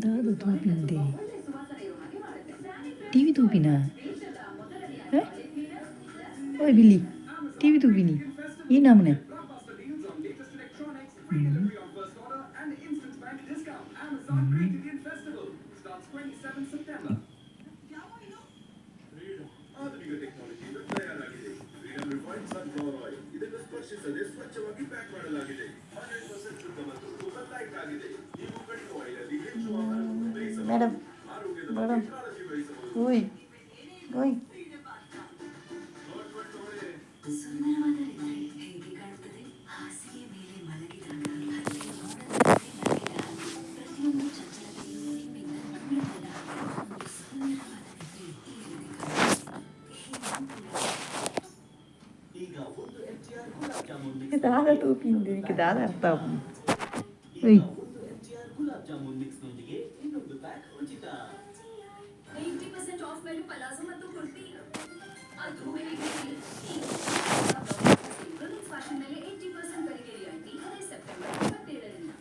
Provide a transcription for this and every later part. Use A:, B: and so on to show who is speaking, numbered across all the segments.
A: ದಾದ ತೂಪಿಂದೆ ಟಿವಿ ತೂಪಿನ ಓಯ್ ಬಿಲ್ಲಿ ಟಿವಿ ತೂಪಿನಿ ಈ ನಮೂನೆ. ಮೇಡಮ್ ಮೇಡಮ್ ಓಯ್ ಓಯ್.
B: ಸುಂದರವಾದ ನಿದ್ರೆ ಹೇಗೆ ಕಾಣುತ್ತದೆ? ಹಾಸಿಗೆ ಮೇಲೆ ಮಲಗಿದಾಗ, ಹತ್ತಿರ ಮೋಡದ ಮೇಲೆ ಮಲಗಿದ ಹಾಗೆ, ಪ್ರತಿಯೊಂದು ಚಂಚಲತೆಯು ನಿಮ್ಮಿಂದ ದೂರವಾದ ಹಾಗೆ ಒಂದು ಸುಂದರವಾದ ನಿದ್ರೆ ಈ ರೀತಿ ಕಾಣುತ್ತದೆ.
A: ದಾದ ತೂಪಿಂದೆ ನಿಕ್ಕೆ ದಾದ ಅರ್ಥ ಆಪುಂಡು ಓಯ್.
B: 80% ಆಫ್ ಮೇಲೆ ಪಲಾಜೋ ಮತ್ತು ಕುರ್ತಿ, ಅದು ಹೇಗೆ? ಫ್ಯಾಷನ್ ಮೇಲೆ 80% ವರೆಗೆ ರಿಯಾಯಿತಿ, ಅದೇ ಸೆಪ್ಟೆಂಬರ್ 27ರಿಂದ.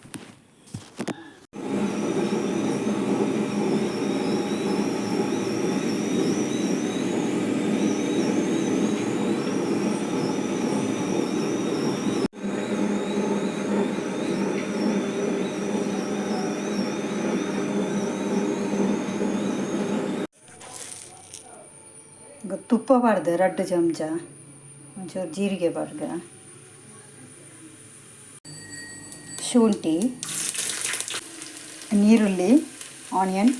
C: ತುಪ್ಪ ಪಾಡ್ದೆ ರಡ್ಡ್ ಚಮಚ, ಒಂಚೂರು ಜೀರಿಗೆ ಪಾಡ್ಗ, ಶುಂಠಿ, ನೀರುಳ್ಳಿ, ಆನಿಯನ್.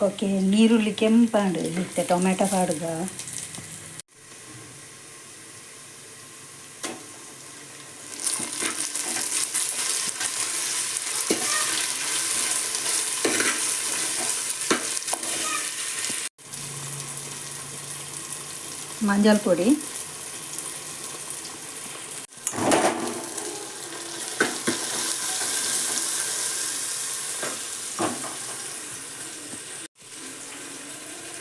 C: ಓಕೆ, ನೀರುಳ್ಳಿ ಕೆಂಪಾಂಡು, ಇತ್ತೆ ಟೊಮೆಟೊ ಪಾಡುಗ. ಮಂಜಲ್ ಪೊಡಿ,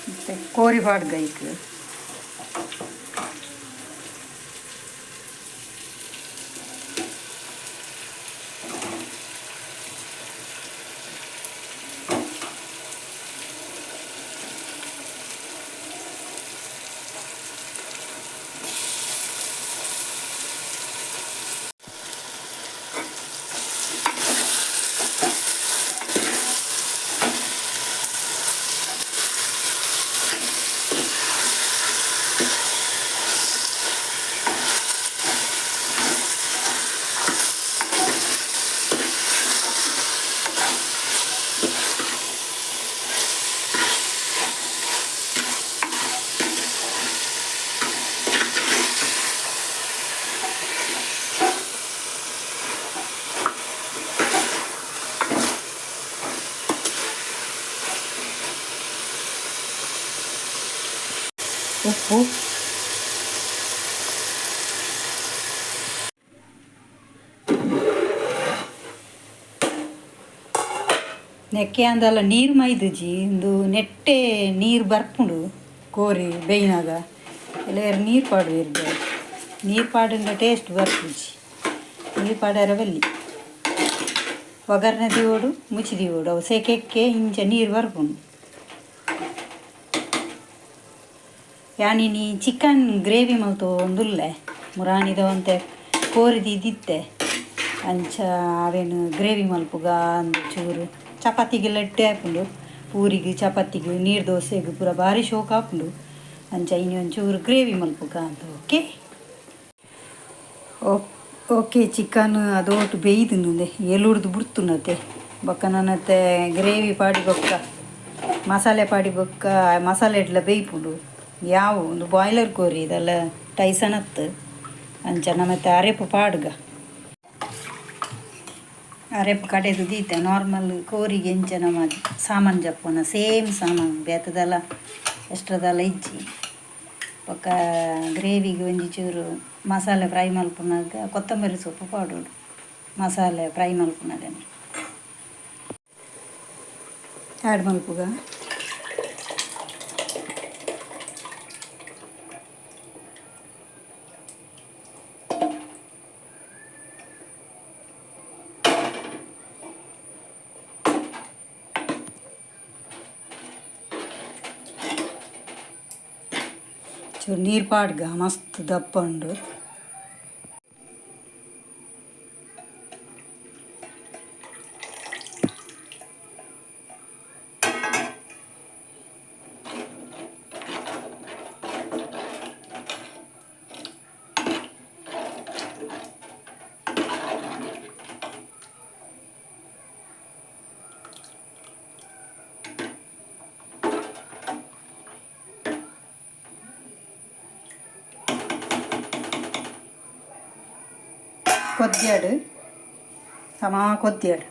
C: ಮತ್ತು ಕೋರಿ ಪಾಡ್ಗ ಐಕ್. ಉಪ್ಪು, ನೆಕ್ಕೆ ಅಂದಲ್ಲ ನೀರು ಮೈದುಜಿ. ಇಂದು ನೆಟ್ಟೆ ನೀರು ಬರ್ಪುಂಡು. ಕೋರಿ ಬೇಯ್ನಾಗ ಎಲ್ಲ ನೀರು ಪಾಡು ಇರ್ದೆ, ನೀರು ಪಾಡಿಂದ ಟೇಸ್ಟ್ ಬರ್ಪುಜಿ. ನೀರು ಪಾಡಾರ ಬಲ್ಲಿ, ಒಗ್ಗರಣೆ ದೀವೊಡು, ಮುಚ್ಚಿ ದೀವೊಡು. ಅವು ಸೆಕೆಕ್ಕೆ ಇಂಚ ನೀರು ಬರ್ಪುಂಡು. ಯಾನಿನಿ ಚಿಕನ್ ಗ್ರೇವಿ ಮಲ್ತೊಂದುಲ್ಲೆ. ಮುರಾನಿದ ಒಂತೆ ಕೋರಿ ದೀದಿತ್ತೆ, ಅಂಚ ಅವೇನು ಗ್ರೇವಿ ಮಲ್ಪುಗ ಅಂದ್. ಚೂರು ಚಪಾತಿಗೆಲ್ಲ ಎಡ್ಡೆ ಆಪುಂಡು. ಪೂರಿಗೆ, ಚಪಾತಿಗೆ, ನೀರು ದೋಸೆಗೆ ಪೂರ ಭಾರಿ ಶೋಕ್ ಆಪುಂಡು. ಅಂಚ ಇನಿ ಒಂಚೂರು ಗ್ರೇವಿ ಮಲ್ಪುಗ ಅಂತ. ಓಕೆ ಓಕೆ, ಚಿಕನ್ ಅದೋಟು ಬೇಯ್ದುಂದೆ, ಎಲುಡ್ದು ಬುಡ್ತುನತೆ. ಬೊಕ್ಕ ನನತೆ ಗ್ರೇವಿ ಪಾಡಿ ಬೊಕ್ಕ, ಮಸಾಲೆ ಪಾಡಿ ಬೊಕ್ಕ, ಮಸಾಲೆ ಎಡ್ಲ ಬೇಯ್ಪುಂಡು. ಯಾವ ಒಂದು ಬಾಯ್ಲರ್ ಕೋರಿ ಇದೆಲ್ಲ ಟೈಸನ್ ಅತ್ತು. ಅಂಚ ನಮತ್ತೆ ಅರೆಪು ಪಾಡ್ಗ. ಅರೆಪು ಕಡೆದು ದೀತೆ. ನಾರ್ಮಲ್ ಕೋರಿಗೆ ಎಂಚ ನಮ್ಮ ಸಾಮಾನು ಜಪ್ಪುನ ಸೇಮ್ ಸಾಮಾನು, ಬೇತದಲ್ಲ ಎಷ್ಟ್ರದಲ್ಲ ಇಜ್ಜಿ. ಬೊಕ್ಕ ಗ್ರೇವಿಗೆ ಒಂಜಿ ಚೂರು ಮಸಾಲೆ ಫ್ರೈ ಮಲ್ಪುನಗ ಕೊತ್ತಂಬರಿ ಸೊಪ್ಪು ಪಾಡೋಡು, ಮಸಾಲೆ ಫ್ರೈ ಮಲ್ಪುನಗನೆ ಆ್ಯಡ್ ಮಲ್ಪುಗ. ಚೂರು ನೀರು ಪಾಡ್ಗ, ಮಸ್ತ್ ದಪ್ಪ ಉಂಡು. ಕೊದ್ಯಾಡು, ಸಮಾ ಕೊದ್ಯಾಡು.